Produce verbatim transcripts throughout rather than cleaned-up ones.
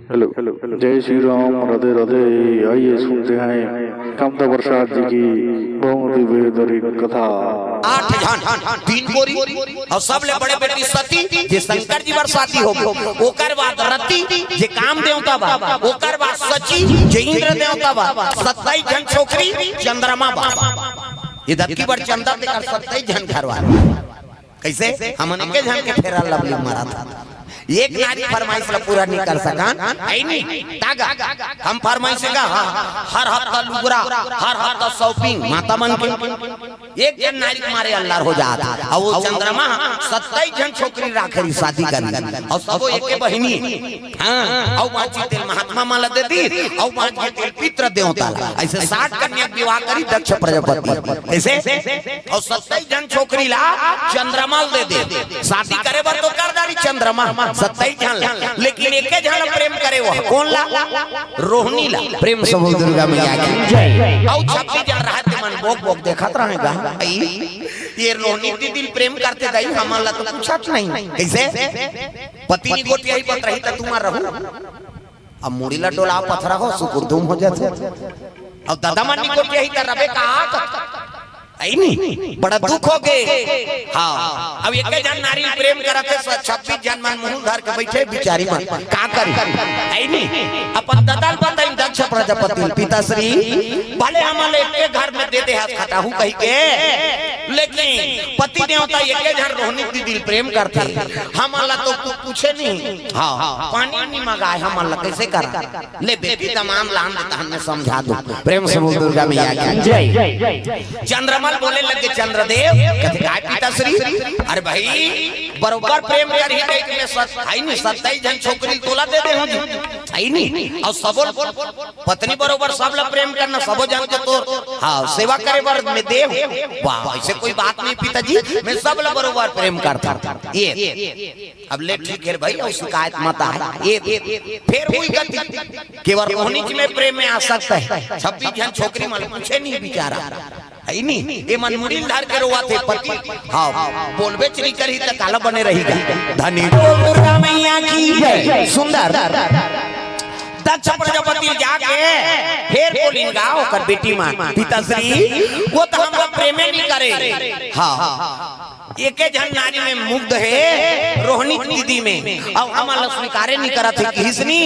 Hello, जय श्री राम, राधे राधे। आइए सुनते हैं कामता प्रसाद जी की बहुत ही बेहतरीन कथा। आठ झन, तीन कोरी अउ सबले बड़े बेटी सती, जे शंकर जी बर शादी होगे, ओकर बाद रति, जे काम देवता बा, ओकर बाद शची, जे इंद्र देवता बा, सत्ताईस झन छोकरी चंद्रमा बा। ये धरती बर चंदा तेकर सत्ताईस झन घर वाले। कइसे? हमन एके झन के फेरा लवली मारत हन। एक नारी फरमाइश ला पूरा नइ कर सकन, हइ नी? तागा, हम फरमाइश का, हाँ, हर हफ्ता लुगरा, हर हफ्ता shopping, माता मन के। एक झन नारी के मारे अल्लार हो जात, अउ वो चंद्रमा सत्ताईस झन छोकरी राखे रही शादी करही, अउ सबो एके बहिनी। हाँ, अउ बांच गे तेला महात्मा मन ला दे दिही, अउ बांच गे तेला पितृ देवता ला। अइसे साठ कन्या के विवाह करही दक्ष प्रजापति। कइसे? अउ सत्ताईस झन छोकरी ला चंद्रमा ल दे दे। शादी करे बर तो कर डारी चंद्रमा, सत्ताईस झन ला, लेकिन एके झन ला प्रेम करे, वो कोन ला? रोहिणी ला। प्रेम से बोल दुर्गा मैया की जय। अउ छब्बीस झन रहय तेमन बोक बोक देखत रहय गा। भाई, ये रोहिणी दीदी ल प्रेम करथे दाई, हमन ला तो पूछत नहीं। कइसे? पति नइ गोठियाही बत रही त तुमन रहू। अब मुड़ी ला डोला पथरा हो, सुकुर धुम हो जाथे। अब ददा मन नइ गोठियाही त रबे का? हइ नी? बड़ा दुख होगे। हाँ, अब एके झन नारी प्रेम करत हे, स-, छब्बीस झन मन मुंह धर के बइठे बिचारी मन, का करही? हइ नी? अपन ददा ल बताइन दक्ष प्रजापति ल, पिताश्री, भले हमन ल एके घर में दे दे हस खटाहू कहिके, लेकिन पति देवता एके झन रोहिणी दीदी ल प्रेम करथे, हमन ला तो कुछ पूछे नहीं। हाँ, पानी नइ मंगाय, हमन ला कइसे करन? ले बेटी दमांद लान दे, तहन मैं समझा दूं। प्रेम से बोल दुर्गा मैया की जय। चंद्रमा ल बोले लगे चंद्रदेव, कथे, "काय पिताश्री?" "अरे भाई, बरोबर प्रेम करही कहिके मैं सत-, हइ नी, सत्ताईस झन छोकरी ल तोला दे दे हंव जी, हइ नी? अउ सबो ल पत्नी बरोबर सब ला प्रेम करना, सबो झन के तोर, हाँ, सेवा करे बर मैं देव।" "वाह, अइसे कोई बात नहीं पिताजी, मैं सब ला बरोबर प्रेम करथंव।" ये अब ले ठीक हे भाई, अउ शिकायत मत आय। ये फेर वही गति, केवल रोहिणी जी में प्रेम में आसक्त हे। छब्बीस झन छोकरी मन ल पूछे नहीं बिचारा, हइ नी? ये मन मुड़ी ल धर के रोवत हे पति। हाँ, बोलबेच नइ करही त काला बने रही गा। धनी बोल दुर्गा मैया की जय। सुंदर दक्ष प्रजापति जाके फेर बोलिन गा ओकर बेटी मन, "पिताश्री, वो तो हमला प्रेमे नइ करे।" हाँ, एके झन नारी में मुग्ध हे, रोहिणी दीदी में, अउ हमन ला स्वीकारे नइ करत हे, किहिस नी,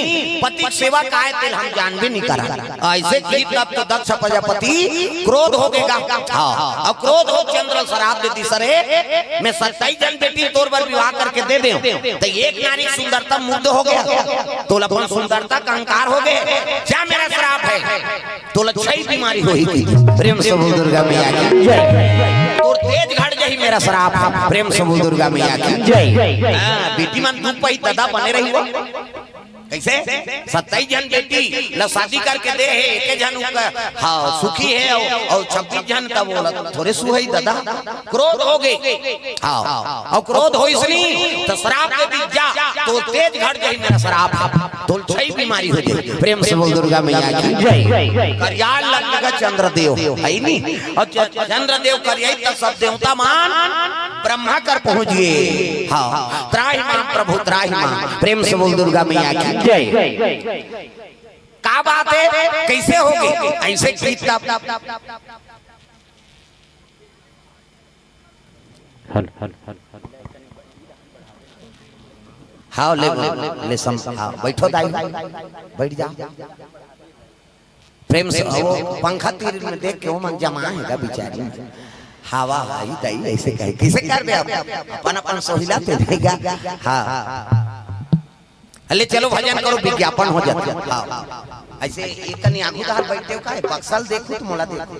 पति के सेवा काय तेला हम जानबे नइ करन। अइसे किहिस तब तो दक्ष प्रजापति क्रोध होगे गा। हाँ, अउ क्रोध हो चंद्र ल सराप दे दिस, "अरे, मैं सत्ताईस झन बेटी ल तोर बर विवाह करके दे देंव, त एक नारी के सुंदरता मुग्ध होगे, तोला अपन सुंदरता का अहंकार होगे, जा मेरा सराप हे।" तोला छई बीमारी होही की। प्रेम से बोल दुर्गा मैया की जय। तोर तेज घट जाही, मेरा सराप हे। प्रेम से बोल दुर्गा मैया की जय। हाँ, बेटी मन दुख पाही, ददा बने रही वो। कइसे? सत्ताईस झन बेटी ला शादी करके दे हे, एके झन उनका, हाँ, सुखी हे, अउ, अउ छब्बीस झन त बोला थोरे सुहई ददा। क्रोध होगे। हाँ, अउ क्रोध होइस नी, त सराप दे दिस, "जा, तोर तेज घट जाही, मेरा सराप हे, तोला छई बीमारी हो जाही।" प्रेम से बोल दुर्गा मैया की जय। करियाय लग गा चंद्रदेव, हइ नी? अउ च-, चंद्रदेव करियाइस त सब देवता मन ब्रह्मा कर पहुंच गे। हाँ, "त्राहि माम प्रभु, त्राहि माम।" प्रेम से बोल दुर्गा मैया की जय। का बात हे? कइसे होगे? अइसे किहिस तब हल, हल, हल, हल। हाँ, ले, ले, ले सम-, हाँ, बइठो दाई, बइठ जा। प्रेम से, वो पंखा तीर में देख के वो मन जमा हे गा बिचारी। हवा हवाई दाई, अइसे कहे, कइसे करबे अब? अपन, अपन सोहिला पे देगा। हाँ। अले चलो भजन करो, विज्ञापन हो जाथे। हाँ। अइसे एक कनी आगू डहर बइठे हो, काहे? बक्सा ल देखो त मोला देखो।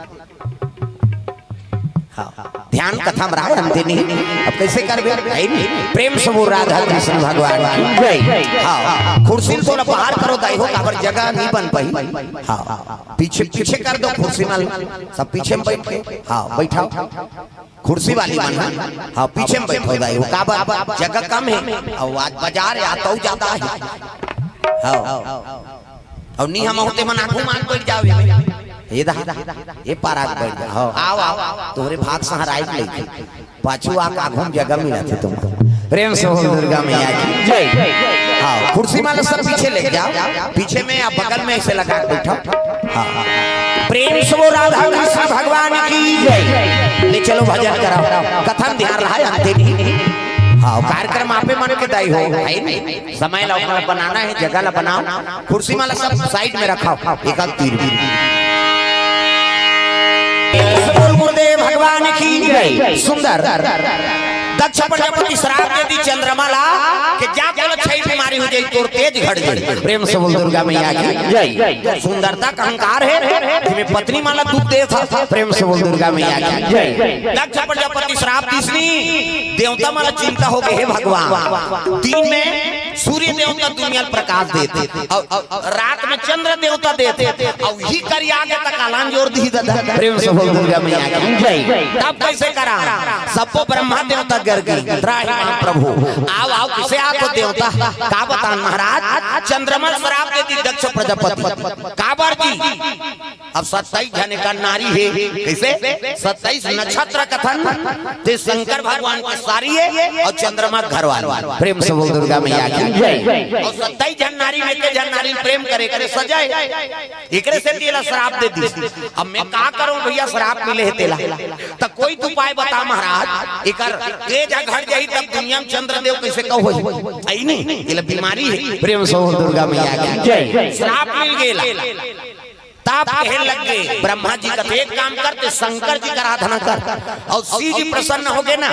हाँ। ध्यान कथा म रहय, हम ते नहीं। अब कइसे करबे? हइ नी? प्रेम से बोल राधा कृष्ण भगवान की जय। हाँ। कुर्सी ल थोड़ा बाहर करो दाई हो, काबर जगह नइ बन पाही। हाँ। पीछे, पीछे कर दो कुर्सी मन, सब पीछे में बइठ के। हाँ, बइठाओ। कुर्सी वाली मन ह, हाँ, पीछे में बइठो दाई हो, काबर जगह कम हे, अउ आज बाजार हे, आ तो जादा हे। हाँ। अउ नी हम होते मन आगू मान बइठ जावे। ये दा, ये पारा के बइठ जा। हाँ, आओ, आओ, तोहरे भाग सहराई के लइके। पाछू आ आगू में जगह मिलथे तुमको। प्रेम से बोल दुर्गा मैया की जय। हाँ, कुर्सी वाला सब पीछे ले जाओ, पीछे में या बगल में ऐसे लगा के बैठो। हाँ, हाँ। प्रेम से वो राधा कृष्ण भगवान की जय। ले चलो भजन कराओ, कथा म ध्यान रहा है अंतिम ही। हाँ, कार्यक्रम आपे मन के दाई हो, है नहीं? समय ला अपना बनाना है, जगह ला बनाओ, कुर्सी वाला सब साइड में रखाओ, एक आध तीर। बोल गुरुदेव भगवान की जय। सुंदर। दक्ष प्रजापति श्राप दे दी चंद्रमा ला कि जा कोनो छई बीमारी हो जाई, तोर तेज घट जाई। प्रेम से बोल दुर्गा मैया की जय। सुंदरता का अहंकार है, जिसमें पत्नी माला दुख दे था। प्रेम से बोल दुर्गा मैया की जय। दक्ष प्रजापति श्राप दीसनी, देवता माला चिंता हो गए, हे भगवान, दिन में सूर्य देवता दुनिया ल प्रकाश देते, और, और रात में चंद्र देवता देते, और ही करिया के तक आलान जोर दी दादा। प्रेम से बोल दुर्गा मैया की जय। तब कैसे करा? सबको ब्रह्मा देवता गर गई, त्राहि महाप्रभु। आओ, आओ, किसे आ तो देवता का बतान महाराज, चंद्रमा श्राप दे दी दक्ष प्रजापति। काबर जी? अब सत्ताईस झन का नारी है, कैसे? सत्ताईस नक्षत्र कथन, ते शंकर भगवान के सारी है और चंद्रमा घर वाली। प्रेम से बोल दुर्गा मैया की जय। और सत्ताईस झन नारी में के झन नारी प्रेम करे, करे सजाए, एकरे से तेला श्राप दे दी। अब मैं का करूं भैया, श्राप मिले है तेला, त कोई तो उपाय बता महाराज, एकर तेज घट जाई तब दुनिया में चंद्रदेव कैसे कहो हो? आई नहीं, ये बीमारी है। प्रेम से बोल दुर्गा मैया की जय। श्राप मिल गेला। तब कहे लग गए, ब्रह्मा जी कथे, "एक काम कर, ते शंकर जी का आराधना कर, और शिव जी प्रसन्न हो गए ना,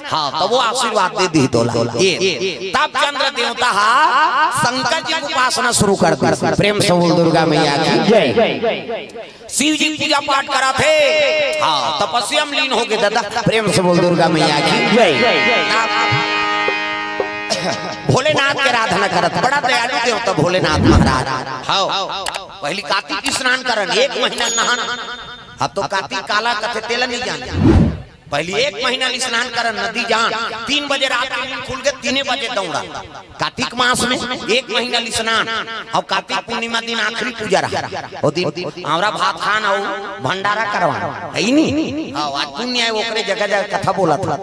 हाँ, तो वो आशीर्वाद दे दी तोला।" ये तब चंद्र देवता हा शंकर जी की उपासना शुरू कर दी। प्रेम से बोल दुर्गा मैया की जय। शिव जी पूजा पाठ करा थे, हाँ, तपस्या में लीन हो गए दादा। प्रेम से बोल दुर्गा मैया की जय। तब भोलेनाथ के आराधना करत, बड़ा दयालु देवता भोलेनाथ महाराज। हाँ, पहली कातिक स्नान करन, एक महीना नहान। अब तो कातिक काला कथे तेला नहीं जाने। पहली एक महीना स्नान करन नदी जान, तीन बजे रात के नींद खुल के तीने बजे दौड़ा। कातिक मास में एक महीना स्नान, और कातिक पूर्णिमा दिन आखिरी पूजा रहा। वो दिन आंवरा भात खान और भंडारा करवान, है ही नहीं। हाँ, आज पुण्य है, ओकरे जगह जगह कथा बोला था।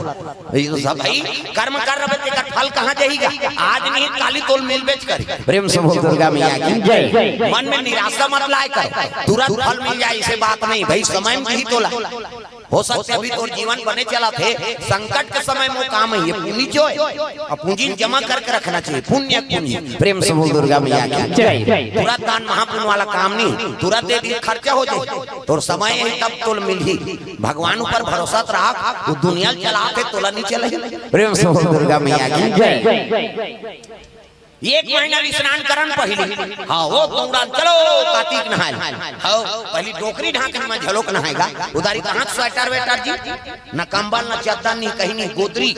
ये तो सब भाई कर्म कर रहे, तेकर फल कहाँ जाएगा? आज नहीं, काली तोल मिल बेच कर। प्रेम से बोल दुर्गा मैया की जय। मन में निराशा मत लाए कर, तुरंत फल मिल जाए, इसे बात नहीं भाई, समय में ही तोला। हो सकते अभी तोर जीवन बने चला थे, संकट के समय में काम है, ये पूंजी जो है, और पूंजी जमा करके रखना चाहिए, पुण्य, पुण्य। प्रेम से बोल दुर्गा मैया की जय। तुरंत दान महापुण्य वाला काम नहीं, तुरंत दे दी खर्चा हो जाए, तोर समय है तब तोल मिल ही। भगवान ऊपर भरोसा तो रख, वो दुनिया चलाते तोला नहीं चले। प्रेम से बोल दुर्गा मैया की जय। एक महीना ले स्नान करन पहली। हाँ, वो दौड़ान, चलो कातिक नहाय। हाँ, पहली डोकरी ढांकन में झलोक नहाएगा। उधारी कहाँ स्वेटर वेटर जी? न कंबल, न चद्दर, नहीं कहीं नहीं, गोदरी।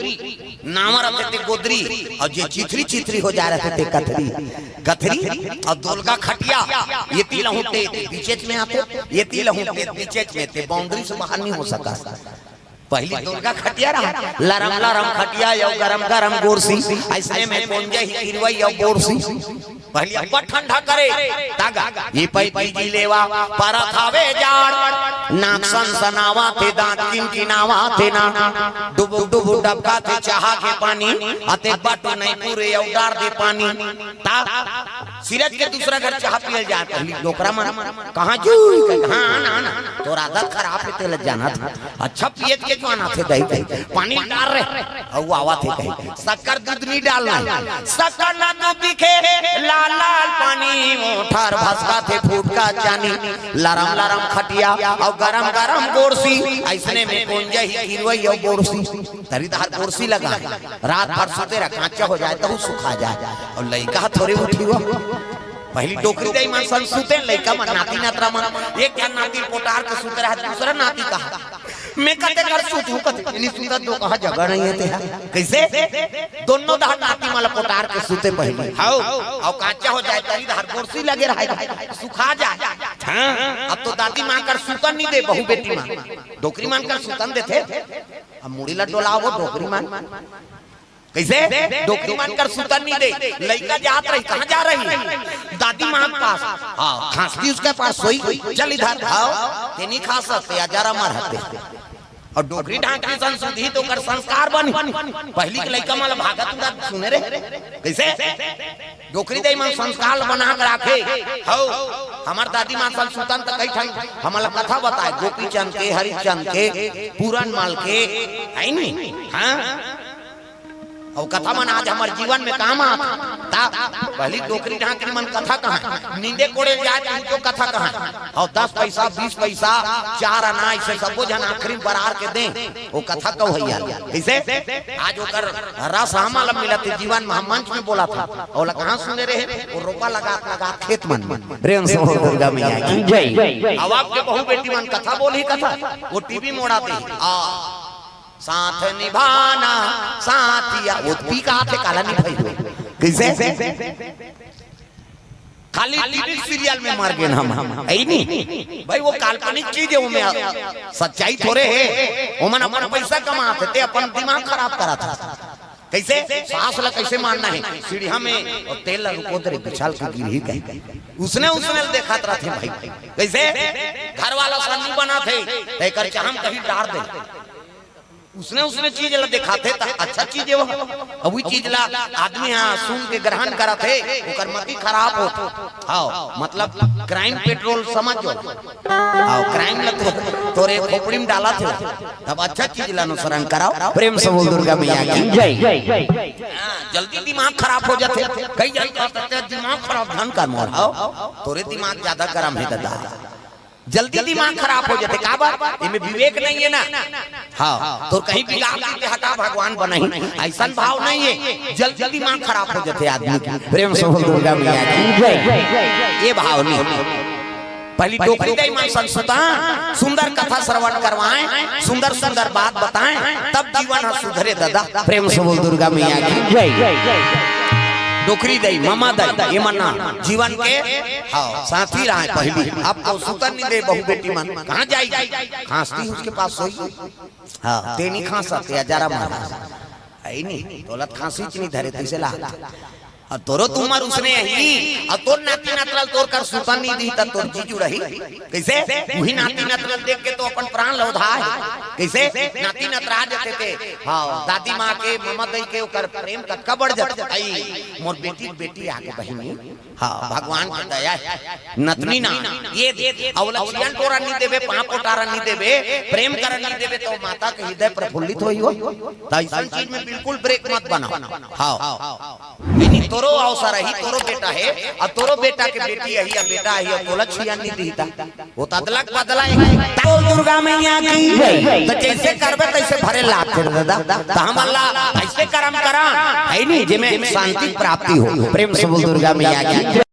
नावर रहते थे गोदरी, और जे चिथरी चिथरी हो जा रहे थे कथरी। कथरी और दोलगा खटिया, ये ती लहुटे बीचेच में आते, ये ती लहुटे बीचेच में थे, बाउंड्री से बाहर नहीं हो सका। पहली दुर्गा खटिया रहा, लरम लरम खटिया, यो गरम गरम गोरसी, ऐसने में कोंजे ही किरवई, यो गोरसी। पहली अब्बड़ ठंडा करे, तागा, ये पै पीजी लेवा, परत हवे जाड़, नाक सनसनावा थे, दांत किनकिनावा थे ना, डुबुक डुबुक डबका थे चाहा के पानी, अते बटू नहीं पूरे, यो डार दे पानी। ता सिरज के दूसरा घर चाह पियल जाए, पहली डोकरा मन कहाँ जूई कहे, हाँ, आना, आना, तोर आदत खराब है, तेला जाना था। अच्छा पियत के जो आना थे दही, दही, पानी डार रहे, और वो आवा थे कहे, "शक्कर दूध नहीं डालना है, शक्कर ना दूध दिखे, लाल लाल पानी, मोठार भसका थे फूट का चानी, लरम लरम खटिया, और गरम गरम गोरसी, ऐसने में कोंजे ही किरवई और गोरसी।" तरी धार गोरसी लगा, रात भर सुते रह, कांचा हो जाए, तहु सुखा जाए। और लइका थोरे उठी हो। पहली डोकरी दाई मन सन सुते, लइका मन, नाती नातरा मन, एक झन नाती पोटार के सुते रहा, दूसरा नाती कहा, "मैं कते घर सुतहूं, कते नहीं सुता, दो कहा जगह नहीं है तेरा।" कैसे? दोनों दहा नाती मन पोटार के सुते पहली। हाउ, और कांचा हो जाए, तरी धार गोरसी लगे रहे, सुखा जाए। हाँ, अब तो दादी माँ कर सुतन नहीं दे, बहू बेटी माँ, डोकरी मन कर सुतन देथे। अब मुड़ी ला डोलावो डोकरी मन। कैसे? डोकरी मन कर सुतन नहीं दे। लइका जात रही, कहाँ जा रही? दादी माँ के पास। हाँ, खांसती उसके पास सोई। चल इधर, आओ। ते नहीं खा सकते, या जरा मर हते। अउ डोकरी ढांकरी संशोधित ओकर संस्कार बनी। पहिली के लइका मन ल भागत उड़त सुने रहे। कइसे? डोकरी दई मन संस्कार बना के राखे। हौ, हमर दादी माँ सन सुतन त कई ठन हमन ल कथा बताए, गोपी चंद के, हरिचंद के, पूरन मल के, है नी? हाँ? अउ कथा मन आज हमर जीवन में काम आत। ता पहिली डोकरी ढांकरी मन कथा कहा, नींदे कोड़े जाए तो कथा कहा। अउ दस पैसा, बीस पैसा, चार अना, अइसे सबो झन आखिरी बरार के दे। वो कथा कहू है यार। कइसे? आज ओकर रस हमन ल मिलत हे जीवन में, हम मंच में बोलत हन। ओला कहाँ सुने रहे? वो रोपा लगात लगात खेत मन में। प्रेम से बोल दुर्गा मैया की जय। अब आपके बहू बेटी मन कथा बोलही कथा, वो टीवी मोड़ा दे। आ, साथ निभाना साथिया, वो पी का आथे काला नहीं भाई। कइसे? खाली टीवी सीरियल में मर गेन हम, है नी? भाई, वो काल्पनिक चीज है, ओमे सच्चाई थोरे हे। ओमन अपन पैसा कमात हे, ते अपन दिमाग खराब करत हे। कइसे? सास ला कइसे मानना हे? सीढ़िया में अउ तेल ला रुको तेरे बिछाल के गिरही कहे। उसने, उसने देखात रथे भाई। कइसे? घर वाला सन नी बनात हे, त एकर चाहम कहीं डार दे। उसने, उसने चीज ला देखाथे त अच्छा चीज हे वो। अब वही चीज ला आदमी हा सुन के ग्रहण करत हे, ओकर मति खराब होत। हाँ, मतलब क्राइम पेट्रोल समझ जो। हाँ, क्राइम ला तो तोरे खोपड़ी में डालत हे। तब अच्छा चीज ला अनुसरण कराओ। प्रेम से बोल दुर्गा मैया की जय। हाँ, जल्दी दिमाग खराब हो जाथे। कई जन कहत हे, "दिमाग खराब धन कर मोर।" हाँ, तोरे दिमाग ज्यादा गरम हे दादा। जल्दी दिमाग खराब हो जाथे। काबर? एमे विवेक नहीं हे ना। हाँ, तोर कहीं बिगाड़ देथे, हटा, भगवान बनाही, अइसन भाव नहीं हे। जल्दी दिमाग खराब हो जाथे आदमी के। प्रेम से बोल दुर्गा मैया की जय। ये भाव नहीं। पहिली डोकरी दई मन सन सुता, सुंदर कथा श्रवण करवाएं, सुंदर सुंदर बात बताएं, तब जीवन ह सुधरे दादा। प्रेम से बोल दुर्गा मैया की जय। डोकरी दई, ममा दई, ये मन ना जीवन के, हाँ, साथी रहे पहिली। अब तो सुतन नहीं दे बहू बेटी मन, कहाँ जाई? खांसती उसके पास सोई। हाँ, ते नहीं खांसत, ते अजारा मारा। है नहीं, दौलत खांसी च नहीं धरे, तइसे ला। अउ तोरो त उमर उसने ही, अउ तोर नाती नतरल तोर कर सुतन नहीं दी, त तोर जी जुड़ही। कइसे? उही नाती नतरल देख के तो अपन प्राण लौधा हे। कइसे? नाती नतरा जथे ते। हाँ, दादी माँ के, ममा दई के ओकर प्रेम कतका बढ़ जथे। आई, मोर बेटी, बेटी आगे बहिनी। हाँ, भगवान के दया हे। नतनी ना, ये दे, अउ लक्षियन टोरा नहीं देबे, पाँव पोटारा नहीं देबे, प्रेम करन नहीं देबे, तो माता के हृदय प्रफुल्लित होई हो। त अइसन चीज में बिल्कुल ब्रेक मत बनाओ। हाँ। नहीं, तोरो अवसर ही, तोरो बेटा हे, अउ तोरो बेटा के बेटी अही, अउ बेटा अही, अउ तोला छियन नहीं दीता। वो तदलक बदला एक। बोल दुर्गा मैया की जय। त जइसे करबे तइसे भरे लागथे दादा। त हमन ला अइसे करम करा, है नहीं, जेमे शांति प्राप्ति हो। प्रेम से बोल दुर्गा मैया की जय।